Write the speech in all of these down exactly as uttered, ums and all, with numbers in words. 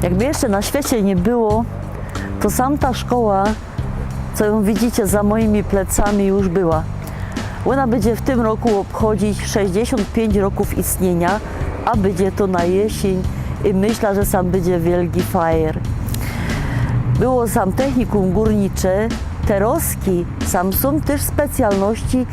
Jak mie jeszcze na świecie niy było, to sam ta szkoła, co jōm widzicie za mojimi plecami, już była. Ôna bydzie w tym roku ôbchodzić sześćdziesiōnt piyńć rokōw istniynia, a bydzie to na jesioń i myśla, że sam bydzie wielki fajer. Było sam technikōm gōrnicze, terozki sam sōm tyż specjalności,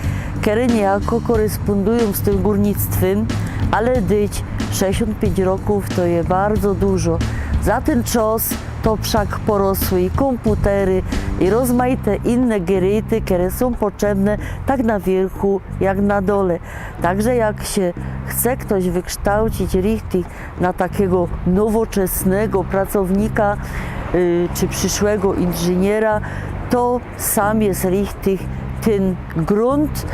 kere niyjako koryspōndujōm z tym gōrnictwym, ale dyć sześćdziesiōnt piyńć rokōw to je bardzo dużo. Za tyn czas to wszak porosły i kōmputery, i rozmajte inne geryty, kere sōm potrzebne tak na wiyrchu, jak na dole. Także jak sie chce ftoś wyksztołcić richtig na takigo nowoczesnego pracownika, y, czy prziszłego inżyniera, to sam je richtig tyn grunt,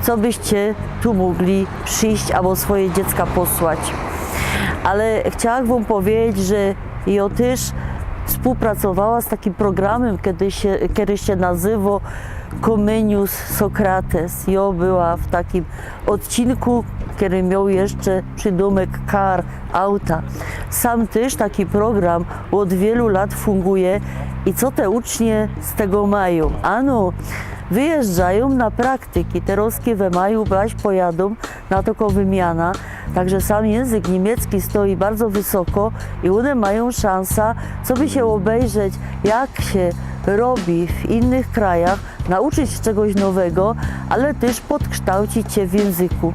co byście tu mogli przijś abo swoje dziecka posłać. Ale chciałach wōm powiedzieć, że jŏ tyż współpracowała z takim programym, kere sie, kere sie nazywo Comenius Socrates. Jŏ była w takim ôdcinku, kery mioł jeszcze przidōmek car, auta. Sam tyż taki program ôd wielu lat funguje i co te ucznie z tego majōm? Ano, wyjeżdżajōm na praktyki. Terozki we maju zaś pojadōm na takŏ wymiana. Także sam jynzyk niymiecki stoi bardzo wysoko i ône majōm szansa, co by sie ôbejrzeć, jak sie robi w innych krajach, nauczyć sie czegoś nowego, ale tyż podksztołcić sie w jynzyku.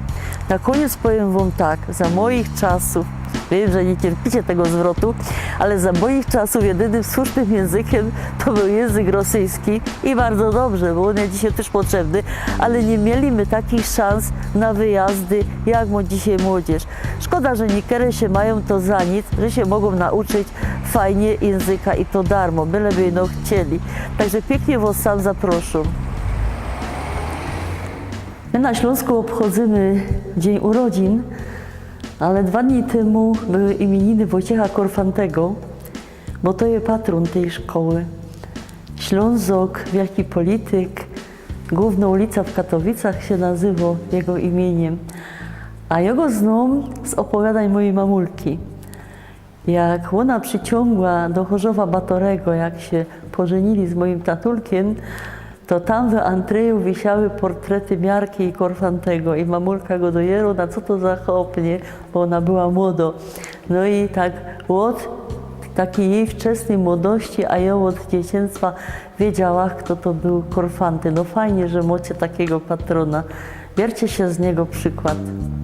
Na kōniec powiym wōm tak, za moich czasōw, wiym, że niy cierpicie tego zwrotu, ale za moich czasōw jedynym słusznym jynzykiym to bōł jynzyk rosyjski i bardzo dobrze, bo ôn je dzisiej tyż potrzebny, ale niy mieli my takich szans na wyjazdy, jak mo dzisiej młodzież. Szkoda, że niykere sie majōm to za nic, że sie mogōm nauczyć fajnie jynzyka i to darmo, byle by ino chcieli. Także piyknie wŏs sam zaproszōm. My na Ślōnsku ôbchodzymy Dziyń Urodzin, ale dwa dni tymu były imiyniny Wojciecha Korfantego, bo to je patrōn tyj szkoły. Ślōnzok, wielki polityk, głōwnŏ ulica w Katowicach sie nazywo jego imiyniym. A jŏ go znōm z ôpowiadań mojij mamulki. Jak ôna prziciōngła do Chorzowa Batorego, jak sie pożynili z mojim tatulkiym, to tam w antryju wisiały portrety Miarki i Korfantego i mamulka godŏ: „Jeru, na co to za chop, nie?”, bo ôna była młodŏ. No i tak ôd takij jij wczesnyj młodości, a jŏ ôd dzieciństwa wiedziała, fto to bōł Korfanty. No fajnie, że mocie takigo patrōna. Biercie sie z niego przikłŏd.